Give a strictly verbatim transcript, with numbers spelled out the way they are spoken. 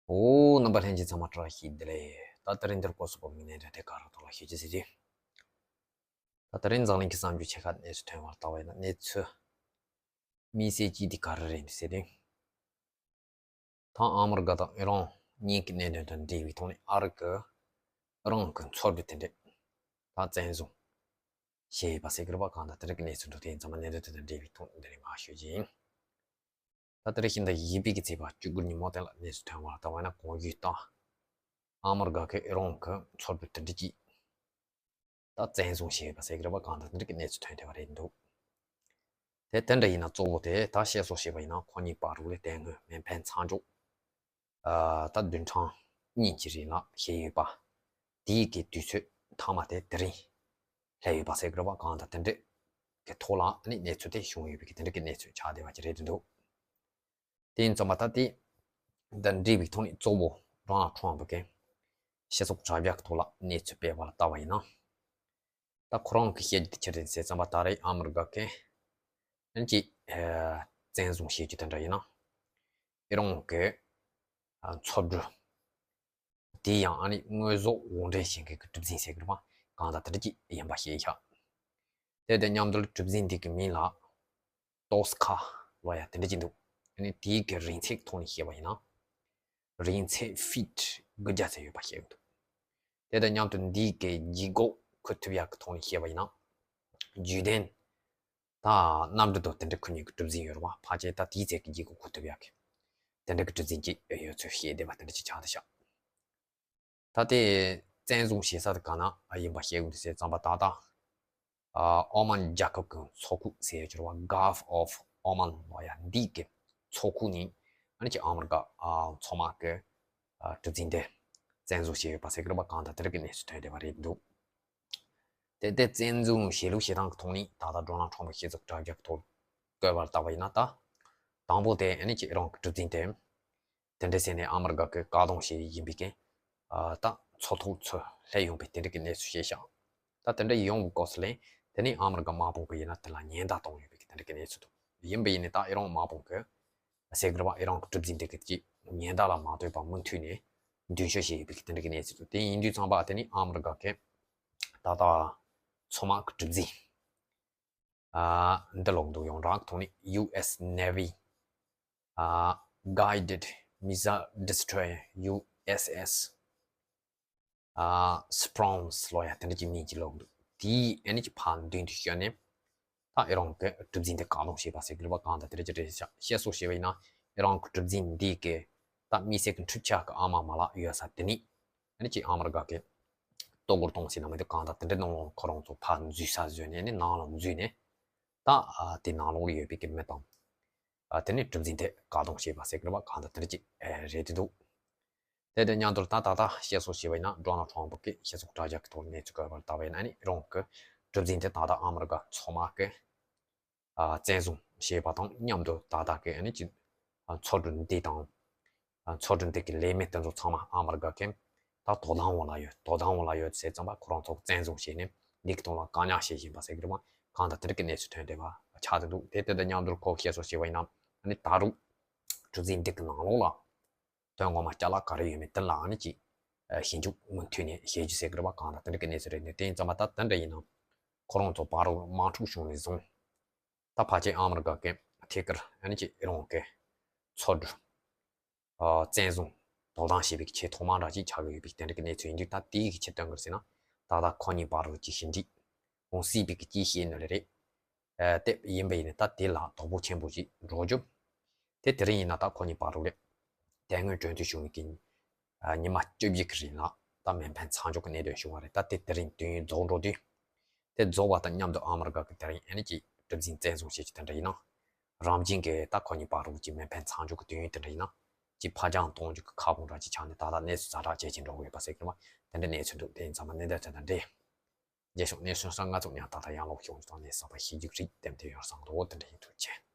ཨོ། རྣམ་པ་ལྷན་རྒྱས་ཚང་མ་བཀྲ་ཤིས་བདེ་ལེགས། ད་དེ་རིང་འདིར་སྐོར་སོགས་པ་མི་གནས་འདྲ་དེ་ག་ར་ཐོག་ལ་ཤེས་ཀྱི་ཟེར་གྱི། ད་དེ་རིང་འཛམ་གླིང་གི་བསམ་རྒྱུ་ཆེ་ཁག་གནས་ཚུལ་ཐོན་པར་ལྟ་བས་ན། གནས་ཚུལ་དམིགས་བསལ་གྱི་འདི་ག་རེ་རེད་འདུག་ཟེར་ཏེ། ད་ཨ་མི་རི་ཀ་དང་ཨི་རན་གཉིས་ཀྱི་གནད་དོན་དང་འབྲེལ་བའི་ཐོག་ནས། ཨ་རི་གི་ཨི་རན་གྱི་མཚོ་འབྲུ་དེ་འདྲས་ད་བཙན་བཟུང་བྱས་ཡོད་པ་ཟེར་གྱི་རེད་པ། གང་ལྟར་དེ་འདྲ་གི་གནས་ཚུལ་འདུག་དེ་ཡིན་ཙང་མ་གནད་དོན་དེ་དང་འབྲེལ་བའི་ཐོག་འདི་རིང་མར་ཞུ་རྒྱུ་ཡིན། ད་དེ་རིང་ཞིག་ད་བཞི་པའི་གི་ཚེས་པ་བཅུ་དགུ་ཉིན་མོ་དེ་ལ་གནས་ཚུལ་ཐོན་པར་ལྟ་བས་ན། གོང་ཞུས་ལྟར་ཨ་མི་རི་ཀ་གིས་ཨི་རན་གྱི་མཚོ་འབྲུ་དེ་འདྲས་ཅིག་ད་བཙན་བཟུང་བྱས་ཡོད་པ་ཟེར་གྱི་རེད་པ། གང་ལྟར་དེ་འདྲ་གི་གནས་ཚུལ་ཐོན་བསྡད་པ་རེད་འདུག་དེ་དེ་འདྲ་ཡིན་ན་གཙོ་བོ་དེ་ད་བཤད་སྲོལ་བྱས་པ་ཡིན་ན། ཁོ་གཉིས་བར་དུ་ལ་དེ་སྔོན་མེ་འཕེན་མཚམས་འཇོག་ཨ་ད་བདུན་ཕྲག་གཉིས་ཀྱི་རིང་ལ་བྱས་ཡོད་པ། དེའི་གི་དུས་ཚོད་མཐའ་མ་དེ་དེ་རིང་སླེབས་ཡོད་པ་ཟེར་གྱི་རེད་པ། གང་ལྟར་དེ་འདྲ་གི་ཐོག་ལ་ཨ་ནི་གནས་ཚུལ་དེ་བྱུང་ཡོད་པའི་གི་དེ་འདྲ་གི་གནས་ཚུལ་ཆགས་བསྡད་པ་ཅིག་རེད་འདུག་དེ་ཡིན་ཙང་མ་ད་དེ་དང་འབྲེལ་བའི་ཐོག་ནས་གཙོ་བོ་ཌོ་ནལ་ཊམ་ཕ་གིས་སྤྱི་ཚོགས་དྲ་རྒྱ་གི་ཐོག་ལ་གནས་ཚུལ་སྤེལ་བ་ལ་ལྟ་བ་ཡིན་ན། ད་ཁོ་རང་གིས་བཤད་རྒྱུ་དེ་ཅི་རེད་ཟེར་ཙམ་པ། ད་རེས་ཨ་མི་རི་ཀ་གིས་ཨ་ནི་ཅིག་ཨ་བཙན་བཟུང་བྱེད་རྒྱུ་དེ་འདྲ་ཡིན་ན། ཨི་རན་གྱི་ཨ་མཚོ་འབྲུ་དེ་ཡང་ཨ་ནི་དངོས་ཟོག་དབོར་འདྲེན་བྱེད་མཁན་གྱི་གྲུ་གཟིངས་ཟེར་གྱི་རེད་པ། གང་ལྟར་དེ་འདྲ་ཅིག་ཡིན་པ་ཤེས་བཞག་དེ་དང་མཉམ་དུ་གྲུ་གཟིངས་འདི་གི་མིང་ལ་ཏོས་ཁ་ལབ་ཡ་དེ་འདྲ་ཅིག་འདུག་ཨ་ནི་དེའི་གི་རིང་ཚད་ཀྱི་ཐོག་ནས་བཤད་པ་ཡིན་ན། རིང་ཚད་ཕིཊ་དགུ་བརྒྱ་ཙམ་ཡོད་པ་བཤད་ཀྱི་འདུག་དེ་དང་མཉམ་དུ་འདིའི་གི་ལྗིད་ཁོག་ཁུ་ཐུབ་ཡག་གི་ཐོག་ནས་བཤད་པ་ཡིན་ན། བརྒྱུད་ལྡན་ད་གནམ་གྲུ་དང་དེ་འདྲ་ཁུར་མཁན་གྱི་གྲུ་གཟིངས་ཡོད་རེད་པ། ཕལ་ཆེར་ད་དེའི་ཚད་ཀྱི་ལྗིད་ཁོག་ཁུ་ཐུབ་ཡག་གི་དེ་འདྲ་གི་གྲུ་གཟིངས་ཅིག་ཡོད་ཚུལ་བཤད་བསྡད་པ་དེ་འདྲ་ཅིག་ཆགས་བསྡད་ཤག་ད་དེ་བཙན་བཟུང་བྱེད་ས་དེ་ག་ན་ཡིན་པ་བཤད་ཀྱི་འདུག་ཟེར་ཙམ་པ། ད་ལྟ་ཨ་ཨོ་མན་རྒྱལ་ཁབ་ཀྱི་མཚོ་ཁུག་ཟེར་ཡོད་ཀྱི་རེད་པ། Gulf of Oman ལབ་ཡ་འདི་གི་མཚོ་ཁུག་ནས་ཨ་ནི་ཅིག་ཨ་མི་རི་ཀ་ཨ་མཚོ་དམག་གི་ཨ་གྲུ་གཟིངས་དེ་བཙན་བཟུང་བྱས་ཡོད་པ་ཟེར་གྱི་རེད་པ། གང་ལྟར་དེ་འདྲ་གི་གནས་ཚུལ་ཐོན་བསྡད་པ་རེད་འདུག་དེ་དེ་བཙན་བཟུང་བྱེད་ལུགས་བྱེད་སྟངས་ཀྱི་ཐོག་ནས་ད་ལྟ་ཌོ་ནལ་ཊམ་ཕ་གིས་སྤྱི་ཚོགས་དྲ་རྒྱ་གི་ཐོག་བཀོད་པ་ལ་ལྟ་བ་ཡིན་ན། ད་དང་པོ་དེ་ཨ་ནི་ཅིག་ཨི་རན་གྱི་གྲུ་གཟིངས་དེ་དེ་འདྲ་ཟེར་ནས་ཨ་མི་རི་ཀ་གིས་བཀག་སྡོམ་བྱས་ཡིན་པའི་རྐྱེན། ཨ་ད་མཚོ་ཐོག་ཚུར་སླེབས་ཡོང་པའི་དེ་འདྲ་གི་གནས་ཚུལ་བཤད་ཤག་ད་དེ་འདྲ་ཡོང་བའི་སྐབས་སུ་ལ་དེ་ནས་ཨ་མི་རི་ཀ་དམག་དཔུང་གིས་ཡིན་ན་དེ་ལ་ཉེན་བརྡ་བཏང་ཡོད་པའི་གི་དེ་འདྲ་གི་གནས་ཚུལ་འདུག་ཡིན་པ་ཡིན་ནའི་ད་ཨི་རན་དམག་དཔུང་གིས་ཟེར་གྱི་རེད་པ། ཨི་རན་གྱི་གྲུ་གཟིངས་དེ་གི་ཅིག་ཉེན་བརྡ་ལ་མ་ལྟོས་པར་མུ་མཐུད་ནས་མདུན་སྐྱོད་བྱས་ཡོད་པའི་གི་དེ་འདྲ་གི་གནས་ཚུལ་འདུག་དེ་ཡིན་དུས་ཙམ་པ་དེ་ནས་ཨ་མི་རི་ཀ་གིས་ད་ལྟ་མཚོ་དམག་གི་གྲུ་གཟིངས་ཨ་འདི་ལོག་འདུག་ཡོངས་གྲགས་ཐོག་ནས་ཡུ་ཨེས་Navy ཨ་Guided Missile Destroyer ཡུ་ཨེས་ཨེས་ཨ་Surprise ལབ་ཡ་དེ་འདྲ་གི་མིང་ཅིག་ལོག་འདུག་དེའི་ཨ་ནི་ཅིག་ཕར་མདུན་དུ་བསྐྱོད་ནས་ད་ཨི་རན་གྱི་གྲུ་གཟིངས་དེ་བཀག་སྡོམ་བྱས་པ་ཟེར་གྱི་རེད་པ། གང་ལྟར་དེ་འདྲ་ཅིག་རེད་ཤག་བཤད་སྲོལ་བྱས་པ་ཡིན་ན། ཨི་རན་གྱི་གྲུ་གཟིངས་འདི་གི་ད་དམིགས་བསལ་གྱི་འཕྲུལ་ཆས་ཀྱི་ཨ་མ་མ་ལག་ཡོད་ས་དེ་ནས་ཨ་ནི་ཅིག་ཨ་མི་རི་ཀ་གིས་གཏོར་རྒོལ་གཏོང་སྲིད་ན་མི་འདུག་གང་ལྟར་དེ་འདྲའི་ནང་ལོགས་ཁོ་རང་ཚོ་ཕར་འཛུལ་ས་བཟོས་ནས་ནི་ནང་ལ་འཛུལ་ནས། ད་ཨ་དེ་ནང་ལོགས་ལ་ཡོད་པའི་གི་མི་དང་། ཨ་དེ་ནས་གྲུ་གཟིངས་དེ་བཀག་སྡོམ་བྱས་པ་ཟེར་གྱི་རེད་པ། གང་ལྟར་དེ་འདྲ་ཅིག་ཨེ་རེད་འདུག་དེ་དང་མཉམ་དུ་ད་ད་ལྟ་བཤད་སྲོལ་བྱས་པ་ཡིན་ན། ཌོ་ནལ་ཊམ་ཕ་གིས་སྤྱི་ཚོགས་དྲ་རྒྱ་གི་ཐོག་གནས་ཚུལ་བཀོད་པར་ལྟ་བ་ཡིན་ན། ཨ་ནི་ཨི་རན་གྱི་གྲུ་གཟིངས་དེ་ད་ལྟ་ཨ་མི་རི་ཀ་མཚོ་དམག་གིས་ཨ་བཙན་བཟུང་བྱས་པ་དང་མཉམ་དུ་ད་ལྟ་གི་ཨ་ནི་ཅིག་ཨ་མཚོ་འབྲུ་འདི་དང་། ཨ་མཚོ་འབྲུ་འདི་གི་ལས་མི་དེ་ཚོ་ཚང་མ་ཨ་མི་རི་ཀ་གིས་ད་དོ་དམ་འོག་ལ་ཡོད། དོ་དམ་འོག་ལ་ཡོད་ཟེར་ཙམ་པ་ཁོ་རང་ཚོ་བཙན་བཟུང་བྱས་ནས་འདི་གི་ཐོག་ལ་བཀག་ཉར་བྱེད་བཞིན་པ་ཟེར་གྱི་རེད་པ། གང་ལྟར་དེ་འདྲ་གི་གནས་ཚུལ་ཐོན་བསྡད་པ་ཆགས་བསྡད་འདུག་དེ་དེ་དང་མཉམ་དུ་ཁོ་བཤད་སྲོལ་བྱས་པ་ཡིན་ན། ཨ་ནི་ད་རུང་གྲུ་གཟིངས་འདི་གི་ནང་ལོགས་ལ་དོན་ངོ་མ་ཅ་ལག་ག་རེ་ཡོད་མེད་དེ་ལ་ཨ་ནི་ཅིག་ཨ་ཞིབ་འཇུག་མུ་མཐུད་ནས་བྱེད་རྒྱུ་ཟེར་གྱི་རེད་པ། གང་ལྟར་དེ་འདྲ་གི་གནས་ཚུལ་རེད་འདུག་དེ་ཡིན་ཙང་མ་ད་དེ་འདྲ་ཡིན་ན། ཁོ་རང་ཚོ་བར་དུ་དམག་འཁྲུག་བྱུང་ནས་བཟུང་། ད་ཕལ་ཆེར་ཨ་མི་རི་ཀ་གིས་ཐད་ཀར་ཨ་ནི་ཅིག་ཨི་རན་གྱི་མཚོ་འབྲུ་ཨ་བཙན་བཟུང་དོ་དམ་བྱེད་པའི་ཆེས་ཐོག་མ་འདྲ་ཅིག་ཆགས་ཀྱི་ཡོད་པའི་དེ་འདྲ་གི་གནས་ཚུལ་ཡིན་དུས། ད་དེའི་གི་ཆེད་དོན་ག་རེ་ཟེར་ན། ད་ལྟ་ཁོ་གཉིས་བར་དུ་ཅིག་ཞི་འགྲིག་ཡོང་སྲིད་པའི་གི་ཅིག་བཤད་ནི་རེད། ཨ་དེ་ཡིན་པ་ཡིན་ན་ད་དེ་ལ་དོ་ཕོག་ཆེན་པོ་ཅིག་འགྲོ་རྒྱུ། དེ་དེ་རིང་ཡིན་ན་ད་ཁོ་གཉིས་བར་དུ་ལ་དེ་སྔོན་གྲོས་མཐུན་བྱུང་བའི་གི་ཨ་ཉི་མ་བཅུ་བཞི་གི་རིང་ལ་ད་མེ་འཕེན་མཚམས་འཇོག་གི་གནད་དོན་བྱུང་བ་རེད། ད་དེ་དེ་རིང་དུས་ཡུན་རྫོགས་འགྲོ་དུས། དེ་རྫོགས་པ་དང་མཉམ་དུ་ཨ་མི་རི་ཀ་གིས་དེ་རིང་ཨ་ནི་ཅིག་གྲུ་གཟིངས་བཙན་བཟུང་བྱེད་རྒྱུ་དེ་འདྲ་ཡིན་ན། རང་བཞིན་གྱིས་ད་ཁོ་གཉིས་བར་དུ་ཅིག་མེ་འཕེན་མཚམས་འཇོག་གི་དུས་ཡུན་དེ་འདྲ་ཡིན་ན། ཅིག་ཕར་འགྱངས་གཏོང་རྒྱུ་གི་ཁ་སྐོང་འདྲ་ཅིག་ཆགས་ནས་ད་ལྟ་གནས་ཚུལ་ཛ་དྲག་ཇེ་ཆེར་འགྲོ་གི་ཡོད་པ་ཟེར་གྱི་རེད་པ། དེ་འདྲ་གནས་ཚུལ་འདུག་དེ་ཡིན་ཙང་མ་གནད་དོན་དེ་དང་འབྲེལ། རྗེས་ཕྱོགས་གནས་ཚུལ་སོགས་ང་ཚོ་ཡང་ད་ལྟ་ཡང་ལོག་ཤོག་དང་ནས་གསར་པ་ཞིག་རྒྱུགས་རིགས་དེ་འདྲ་ཡོང་བསམ་འདུག་དེ་འདྲ་ཡིན། ཐུགས་རྗེ་ཆེ།